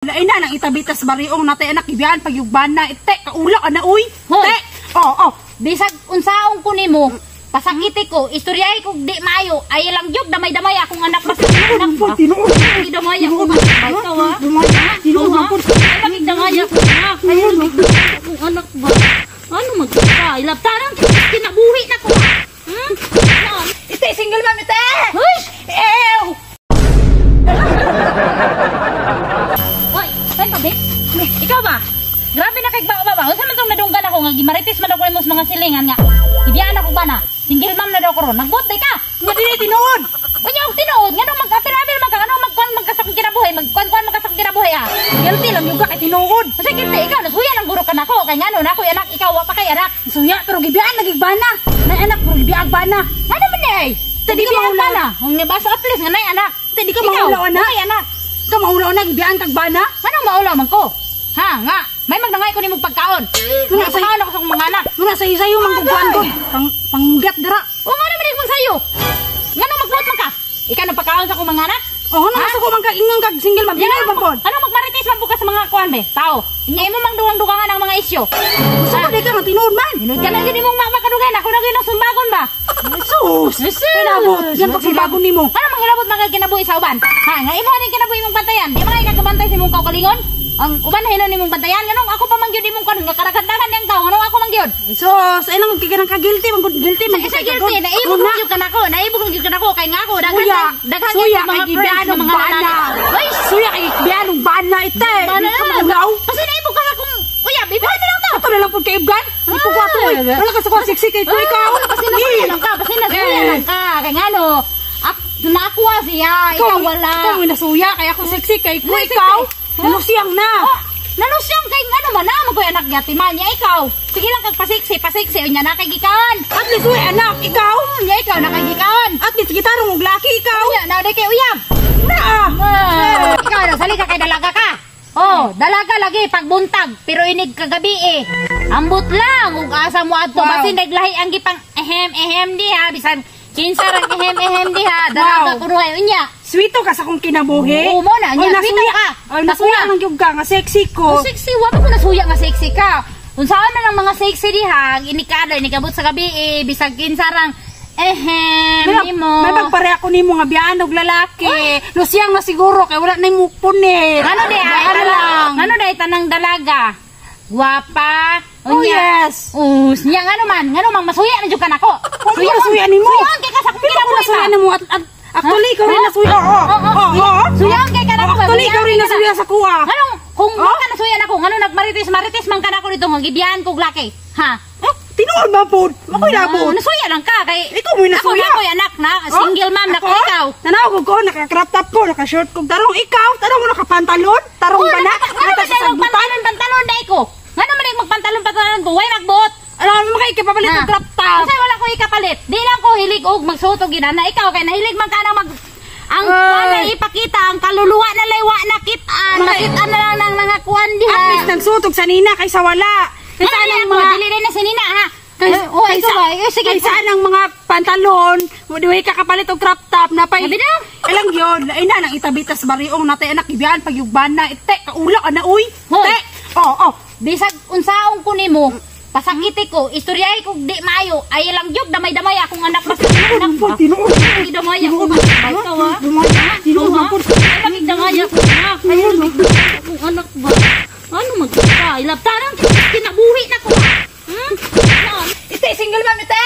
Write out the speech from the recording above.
Lain na nang itabitas bariong natay anak ibiyaan pagyugban na ite kaula ka na uy. Hoy. Te. Oh, oh. Bisag unsaon ko nimo, pasakiti ko, istoryahe ko di maayo, ay lang jud damay-damay akong anak ba anak ba? Tinuod. Ay damay ako ba? Ikaw ha? Tinuod Ha? man po. Ay lagi damay ako ha? Ay lagi akong anak ba? Ano magkaka? Ilaptaran kinabuhi na ko. Hmm? Ite single ma'am ite. Hoy! Ew. Hoy, saan ka, babe? Ikaw ba? Grabe na kay ba ba? Unsa man tong nadunggan ako nga gimarites man ako nimo sa mga silingan nga. Ibiyaan ako ba na? Single mom na daw ko ron. Nagbuot ka. Nga dili tinuod. Unya og tinuod nganong mag-apil-apil man ka, nganong magkuan man ka sa akong kinabuhi, magkuan-kuan man ka sa akong kinabuhi ah. Guilty lang yung ka kay tinuod. Kasi guilty ikaw nasuya lang guro ka nako kay ngano na ako'y anak, ikaw wa pa kay anak. Suya pero gibiyaan nagigbana. Nay anak pero gibiag bana. Ngano man ni ay? Te, di ka Gibiyaan maulaw. ba na. Ang nibasa at least nga nay anak. Te, di ka Ikaw, maulaw, anak. wa kay anak. Ka maulaw na gibiyaan kag bana. Nganong maulaw man ko? Ha, nga. May magnangay ko nimong pagkaon. Nga, May pagkaon ako sa akong mga anak. Nga sayo-sayo man kog kuan ko. Pang panggat dira. O nga naman mong sayo. Ngano magbuot man ka? Ikaw nang pagkaon sa akong mga anak? Oh, ano sa ko man kag ingon kag single ma'am. Dinay man pod. Ano magmarites man po ka sa mga kuan be? Tao. Inya imo mang dugang-dugangan ang mga isyu. Sa di ka nga tinuod man. Hinod ka na gyud imong mama kadugayan. Ako na gyud ang sumbagon ba? Jesus. Jesus. Pinabot. Yan pagsubagon nimo. Ano manghilabot mga kinabuhi sa uban? Ha, nga imo ning kinabuhi imong bantayan. Di man kagabantay sa imong kaugalingon? Ang uban hinon nimong bantayan nganong ako pa man gyud imong kuan nga karagdagan niyang tao nganong ako man gyud. Jesus, ay lang kay ka guilty man gud guilty man. Sa guilty naibog lang gyud kanako, naibog lang gyud kanako kay nga ako daghan Suya, daghan suya gyud mga kay friends gibiyaan nga og mga bana. lalaki. Uy, Suya kay gibiyaan og bana ite. Bana. Di ka maulaw. Kasi naibog ka sa kung uya, bibihan na lang to. Ato na lang pud kaibgan. Ipugwa to oy. Wala ka sa kuha sexy kay ko ikaw. Kasi nasuya lang ka, kasi nasuya lang ka. Kay ngano, nakuha siya, ikaw wala. Ikaw mo nasuya kay ako sexy kay ko Ay, sexy. ikaw. Nalusiyang na. Oh, nalusyang kay ngano man na magkoy anak gyati man niya ikaw. Sige lang kag pasiksi, pasiksi unya na kay gikan. At least uy anak ikaw. Unya ikaw na kay gikan. At least gitarong og laki ikaw. Unya na day kay uyab. Na. Ah, ikaw na sali ka kay dalaga ka. Oh, dalaga lagi pagbuntag pero inig kagabi eh. Ambot lang ug asa mo adto Wow. basin naglahi ang gipang ehem ehem diha bisan kinsa rang ehem ehem diha dalaga Wow. kuno ay unya. Sweeto ka sa akong kinabuhi. Oo, mo na, Oy, niya. Sweeto nasuya ka. Oy, nasuya Nakuha. lang gyud ka nga sexy ko. Oh, sexy wa pa ko nasuya nga sexy ka. Unsaon man ang mga sexy diha, inikado inikabot sa gabi eh bisag kinsa rang ehem nimo. May magpare ako nimo nga biyaan og lalaki. Lusiyang na siguro kay wala na imong punit. Ano di ay Ano lang. Ano di tanang dalaga? Guwapa. Oh, Unya. yes. Us, niya ngano man, ngano mang masuya na jud ka nako. Kung ko nasuya nimo. Suyaon kay ka sa akong Pero kung kinabuhi nasuya ba? nimo at actually ikaw rin Ha? nasuya. Oo. Oo, oo. Oo. Suyaon kay ka nako ba? Actually Suyaon ikaw rin kay ka nasuya sa kuha. Nganong kung Oh? ka nasuya nako, ngano nagmarites marites man ka nako dito nga gibiyahan kog laki. Ha? Oh, tinuod ba pod? Makoy labot. Ah, nasuya lang ka kay Ikaw mo'y nasuya. Ako na anak na, single mom na ko Ako? ikaw. Tanaw ko ko, naka-crop top ko, naka-short ko. Tarong ikaw, tarong mo naka-pantalon, tarong ba na? Ngano man Nata sa dahil sagbutan. magpantalon pantalon dai ko. Ngano man dahil magpantalon pantalon ko, way magbuot. Alam mo kay kapalit Ha. og crop top. Kasi wala ko ikapalit. Di lang ko hilig og magsuot og ginana. Ikaw kay nahilig man ka na mag ang Ay. kuan na ipakita ang kaluluwa na laywa nakitaan. Nakitaan na lang ng mga kuan diha. At least nagsuot og sanina kaysa wala. Ano Kaysa na ang mga mga dili rin na sinina ha. Kay, Oh, ikaw ba? Eh, sige. Kaysa ang mga pantalon, di way ka kapalit og crop top na pay. Sabi daw. Ilang yun, lain na nang itabitas bariong natay anak ibiyaan pagyugban na ite kaula ka na uy. Hoy. Te. Oh, oh. Bisag unsaon ko nimo, pasakiti ko, istoryahe ko di maayo, ay lang jud damay-damay akong anak ba anak ba? Tinuod. Ay damay ako ba? Ikaw ha? Tinuod Ha? man pod. Ay lagi damay ako ha. Ay lagi akong anak ba? Ano magkaka? Ilaptaran kinabuhi na ko. Hmm? Ite single ma'am ite.